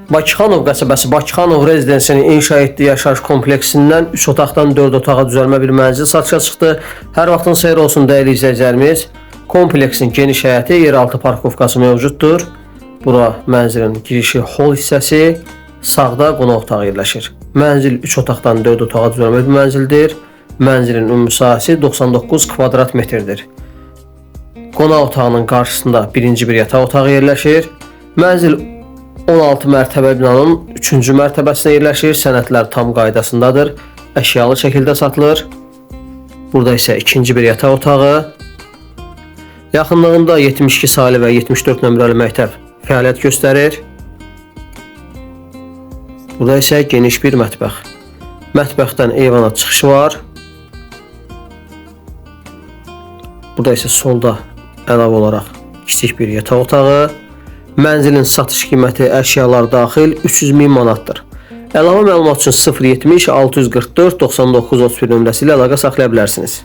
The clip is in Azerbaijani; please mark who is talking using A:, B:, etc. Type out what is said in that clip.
A: Bakıxanov qəsəbəsi Bakıxanov rezidensinin inşa etdiyi yaşayış kompleksindən 3 otaqdan 4 otağa düzəlmə bir mənzil satışa çıxdı. Hər vaxtın xeyir olsun dəyərli izləyicilərimiz. Kompleksin geniş həyəti, yeraltı parkovkası mövcuddur. Bura mənzilin girişi, hol hissəsi, sağda qonaq otağı yerləşir. Mənzil 3 otaqdan 4 otağa düzəlmə bir mənzildir. Mənzilin ümumi sahəsi 99 kvadrat metrdir. Qonaq otağının qarşısında birinci bir yataq otağı yerləşir. Mənzil 16 mərtəbə binanın 3-cü mərtəbəsində yerləşir. Sənədlər tam qaydasındadır. Əşyalı şəkildə satılır. Burada isə ikinci bir yataq otağı. Yaxınlığında 72 saylı və 74 nömrəli məktəb fəaliyyət göstərir. Burada isə geniş bir mətbəx. Mətbəxdən eyvana çıxış var. Burada isə solda əlavə olaraq kiçik bir yataq otağı. Mənzilin satış qiyməti əşyalar daxil 300 min manatdır. Əlavə məlumat üçün 070 644 99 31 nömrəsi ilə əlaqə saxlaya bilərsiniz.